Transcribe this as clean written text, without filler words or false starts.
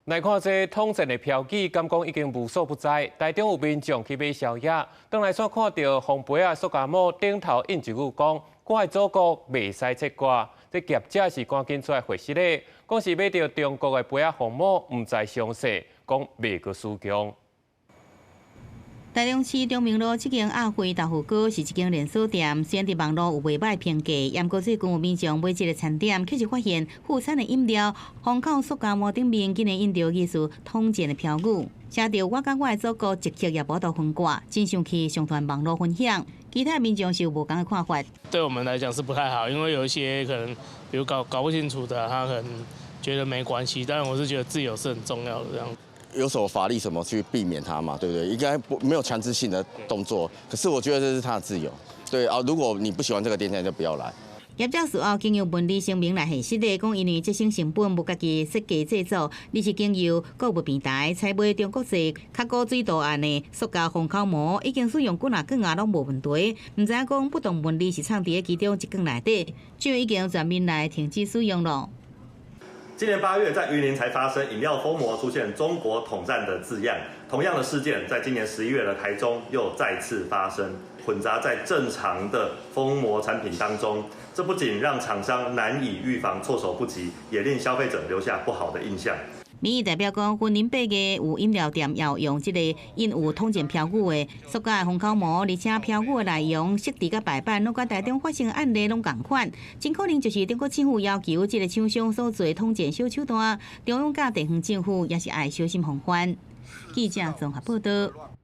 來看這統戰的標語，敢講已經無所不在。台中有民眾去買宵夜，轉來煞看著封杯仔塑膠膜頂頭印一句講：我的祖國袂使切割。這業者是趕緊出來回釋咧，講是買著中國的杯仔封膜，毋知詳細，講袂閣使用。台中市中明路這間阿輝豆腐鍋是一間連鎖店，雖然佇網路有袂䆀評價，毋過最近有民眾買這个餐點，卻是發現附餐的飲料封口塑膠膜頂面竟然印著疑似統戰的標語，寫著我佮我的祖國一刻也無得分割，真生氣上傳網路分享。其他民眾是有無仝的看法。對我們來講是不太好，因為有一些可能，比如搞不清楚的，他可能覺得沒關係，但我是覺得自由是很重要的，這樣。有什麼法律什麼去避免他嘛？對不對？應該不沒有強制性的動作，可是我覺得這是他的自由。對啊，如果你不喜歡這個店家，就不要來。業者事後經由文字聲明來核實的，講因為節省成本，無家己設計製作，而是經由購物平台採買中國製較古錐圖案的塑膠封口膜，已經使用幾若卷啊，攏無問題。毋知影講不當文字是藏佇咧其中一卷內底，就已經全面來停止使用了。今年8月，在雲林才發生飲料封膜出現中國統戰的字樣，同樣的事件，在今年11月的台中又再次發生，混雜在正常的封膜產品當中，這不僅讓廠商難以預防、措手不及，也令消費者留下不好的印象。民意代表講，雲林8月有飲料店也有用這个印有統戰標語的塑膠封口膜，而且標語的內容設置佮排版，攏佮台中發生的案例攏仝款，真可能就是中國政府要求這个廠商所做統戰小手段，中央佮地方政府也是愛小心防範。記者綜合報道。